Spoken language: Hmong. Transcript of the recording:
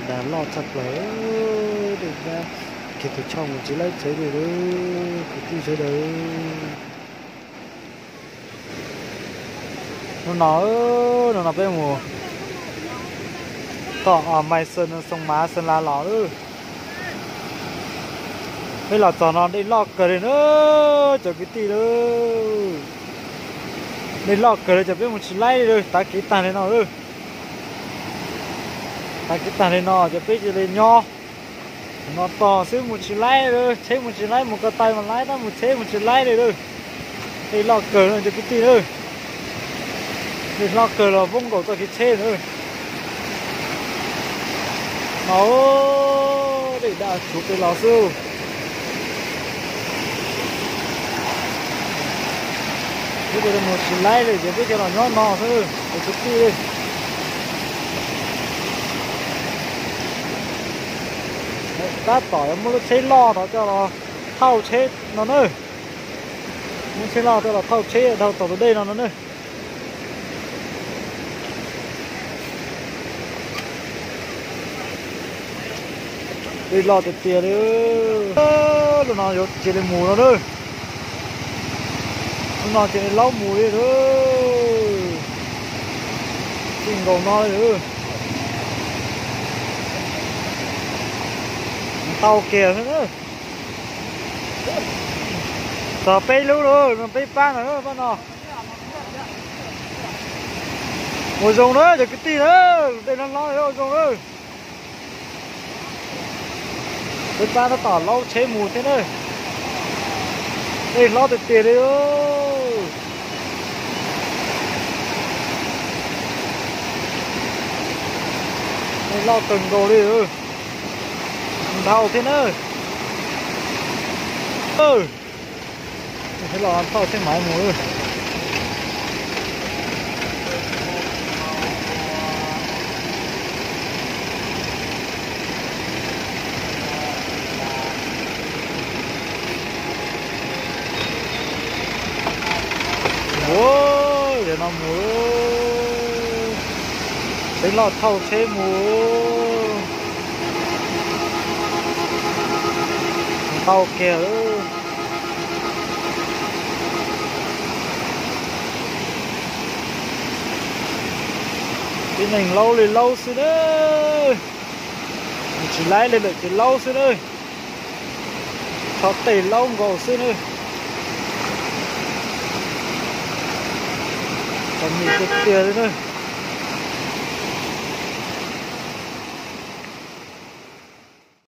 Dag loj tshaj plaws, dej dab, kiag tus choj mus tsis laib tsev li lawm kwv tij sawv daws. Hnub no, hnub no peb mus tom Mai Xees, Xoo Mav, Xees Las los lawm. Peb los txog no dej loj kawg li na cov kwv tij lawm. Dej loj kawg li ces peb mus tsis laib li lawm, tav kev tag li no lawm. Tav kev tag li no ces peb cia li nyob no tos xwb, mus tsis laib li, tsheb mus tsis laib, mus ko taw mas laib tab mus tsheb mus tsis laib li lawm. Dej loj kawg no cov kwv tij lawm. Dej hlob kawg los poob nkaus txoj kev tsheb lawm. No dej daj tshuv pem los xwb. Peb cia li mus tsis laib li ces peb cia los nyob no xwb cov kwv tij. Tab tom yuav muab lub tsheb loj tod coj los thauj tsheb no na. Muab tsheb loj coj los thauj tsheb dhau tom tus dej no no na. Dej loj tiag tiag li. Lub no yuav cia li mus no na. Lub no cia li laub mus li lawm. Txij nkaus no li. Ntau kiag xwb na. Txog peb lub lawm, peb pab ntawm pab no. Ua zoo na cov kwv tij na, dej hlob hlob ua zoo na. Peb pab tab tom laub tsheb mus thiab na. Dej hlob tiag tiag li. Dej loj kawg nkaus li. Ntau thiab na. Los thauj tsheb maiv mus. Ua, yog no mus, tsheb loj thauj tsheb mus. Ntau kiag. Tib neeg laub li laub xwb na. Tsis laib li lawm ces laub xwb na. Tso tes laub nkaus xwb na. Txom nyem tiag tiag li na.